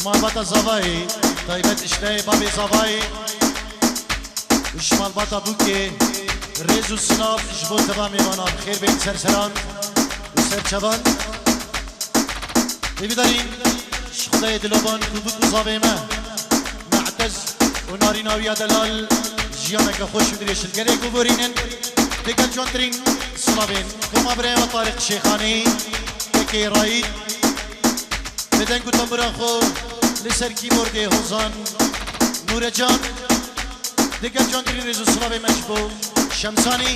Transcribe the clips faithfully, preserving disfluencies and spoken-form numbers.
Malbata Zavayê, taybet îşleyê babê Zavayê û ji malbata Bûkê rêz û silav ji bo teva mêvanan, xêr bên serseran û serçevan. Hêvîdarîn ji Xwedayê diloban ku bûk û zavê me, Me'tez û narîna wî ya delal jiyaneke xweş û dirêj li gelê guhorînin. Digel ciwantirîn silavên koma birayê me Tariq Şêxanî, Kekê Rayîd, bi deng û tembûra xwe li ser kîbordê Hozan Nûrecan. Digel ciwantirîn rêz û silavê me ji bo Şemsanî,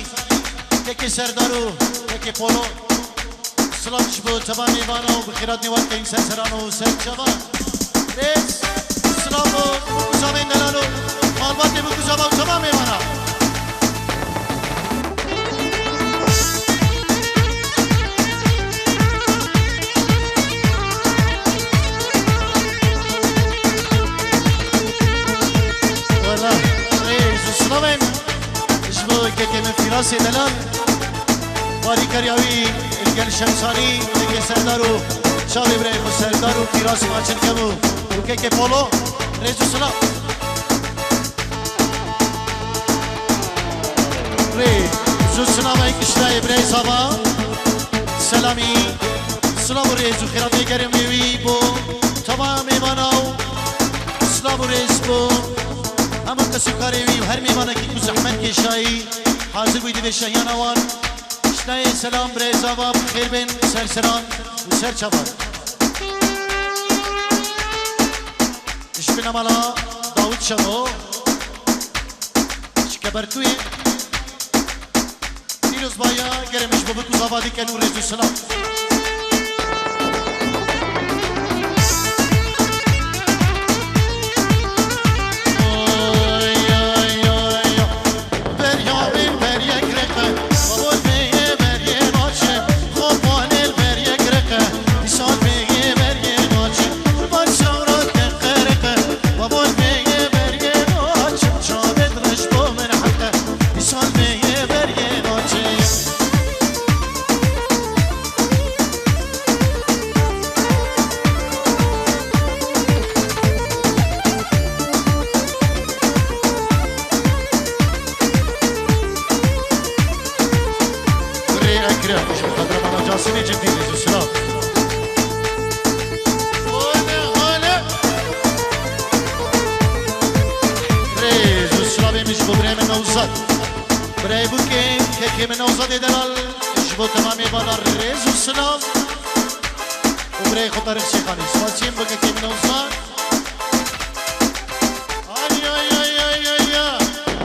Kekê Serdar û Kekê Polo. Silav ji bo teva mêvana û bi xêr hatinê we dikeyin ser seran û ser çavan. Rêz, silav û bûk û zavên delal û malbatê bûk û zava û teva mêvana. Wela, rêz û silavên ji bo kekê min Fîrasê delal. Barîkeriya wî li gel Şemsanî, kekê Serdar û çavê birayê xwe Serdar û Fîras Maçin Kemo û kekê Polo, rêz û silav. Rêz û silavek ji layê birayê Zava. Selamî, silav û rêz û xêratê germ ê wî bo teva mêvana û silav û rêz bo hemû kesûkarê wî û her mêvanekî ku zehmet kêşayî hazir bûyî divê şehiyana wan. Şinayê selam birê Zava, bi xêr bên ser seran û ser çavan. Ji binamala Dawid Şemo, ji Kebertuyê, pîrozbaya gerê min ji bo bûk û zava dikin û rêz û silav. Rê Ekrem, ji bo xatirê mala Casimê cendî rêz û silav. Hole, hole. Rêz û silavê min ji bo birê min Newzad. Birayê Bûkê, kekê min Newzadê delal, ji bo temamê bala rêz û silav. Û birayê xwe Tarîq Şêxanî. Spasiyê min bo kekê min Newzad. Ay, ay, ay, ay, ay, ay.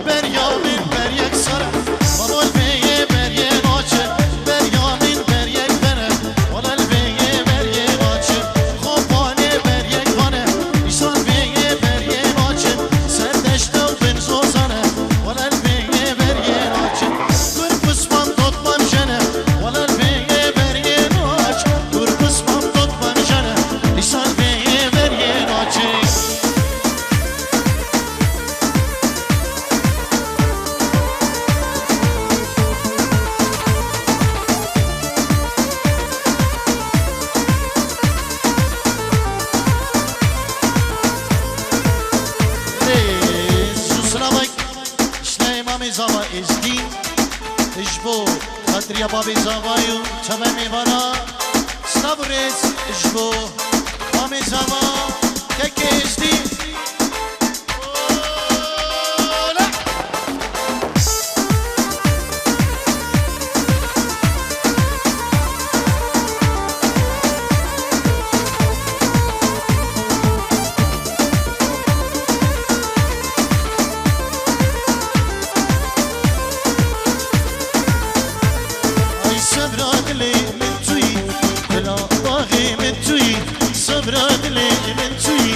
Berya min ber yek sere, babol beye ber yê naçe. Berya min ber yek bere, walal beye ber yê naçe. Xopanê ber yek vane, îsan beye ber yê naçe. Ser deşte û bin zozane, walal beye ber yê naçe. Gur pisman dotman jene, walal beye ber yê naçe. Gur pisman dotman jene, îsan beye ber yê naçe. Rêz û silavek ji layê mamê Zava Êzdî, ji bo xatiriya babê Zavayê û çavê mêvana. Silav û rêz ji bo mamê Zava, kekê Êzdî. Ay sebra dilê min tuyî, bila baxê min tuyî, sebra dilê min tuyî,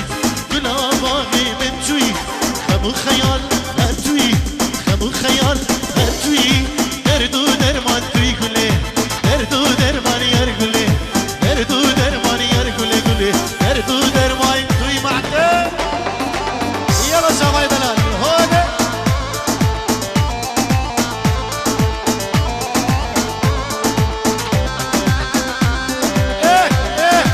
bila baxê min tuyî, xem û xeyal her tuyî, xem û xeyal her tuyî, derd û derman tuyî gulê, derd û derman yar gulê, derd û derman yar gulê gulê, derd û derman tuyî mahte. Yala zavay delal, hode. Eh, eh.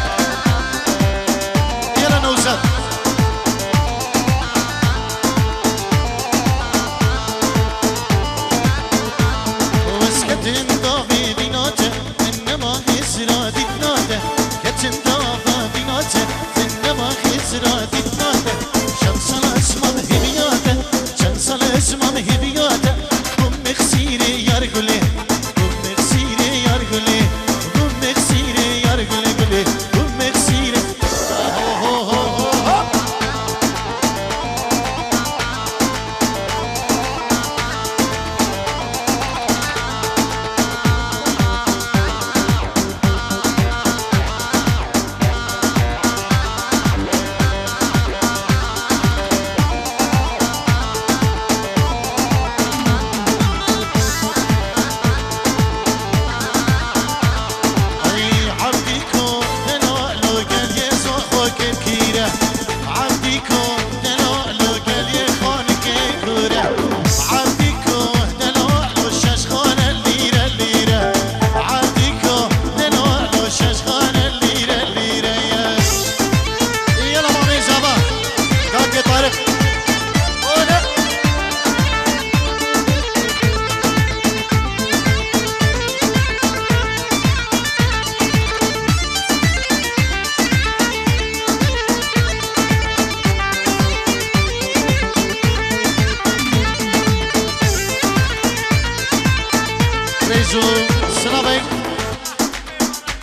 Kêfkîre, Evdîko, delo, lo, geliyê xanikê kure. Evdîko, delo, lo, şeş xane lîre lîre. Evdîko, delo, lo, şeş xane lîre lîre ye. Yela mamê zava, kakê Tarık. Ole. Rêz û silavek.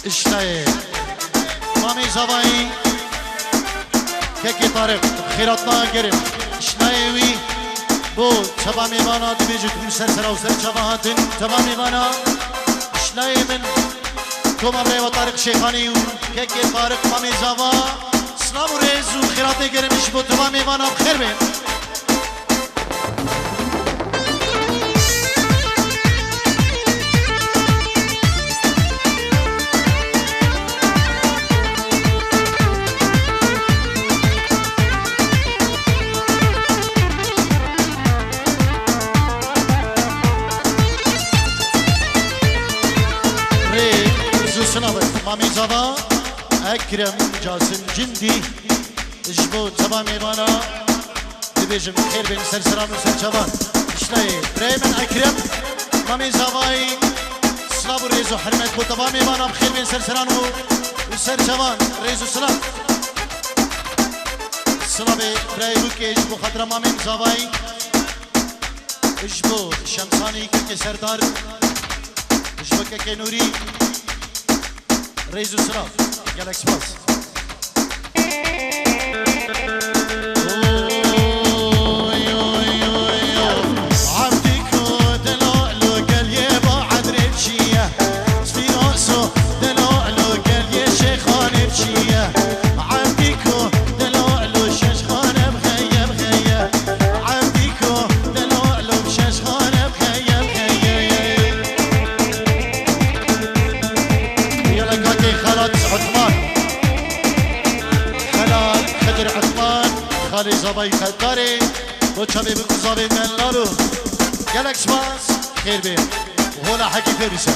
Îşte ye. Mamê zavayî. Kekê Tarık. Xêratna gerim. Îşte ye wî. Bo teva mêvana dibêjit hûn ser sera û ser çava hatin. Teva mêvana. Îşte ye min. Koma birayê we Tarık Şêxanî û kekê Tarık mamê zava. Silav û rêz û xêratê gerim ji bo teva mêvana bi xêr bên. Rê zû sinav mamê zava Ekrem Casim Cindî ji bo teva mêvana. Dibêjim xêr bên ser seran û ser çavan. Îşte ye, birayê min Ekrem, mamê zavayî, silav û rêz û hurmet bo teva mêvana, bi xêr bên ser seran û, û ser çavan, rêz û silav. Silavê birayê Bûkê ji bo xatira mamê min zavayî, ji bo Şemsanî kekê Serdar, ji bo kekê Nûrî, Rêz û silav. Gelek spas. Oy, oy, oy, oy. Evdîko delo lo gel yê ba edrê çiye. Spîroso delo lo gel yê şêxanê çiye. Evdîko delo lo şeşxane bixeye bixeye. Evdîko delo lo şeşxane bixeye bixeye. Yela kakê Xelat Osman. Xelat Xedir Osman. Xalê zavayî Xetarê. Bo çavê bi kuzavê me lalo. Gelek spas. Xêr be. Hola hekî pê bise.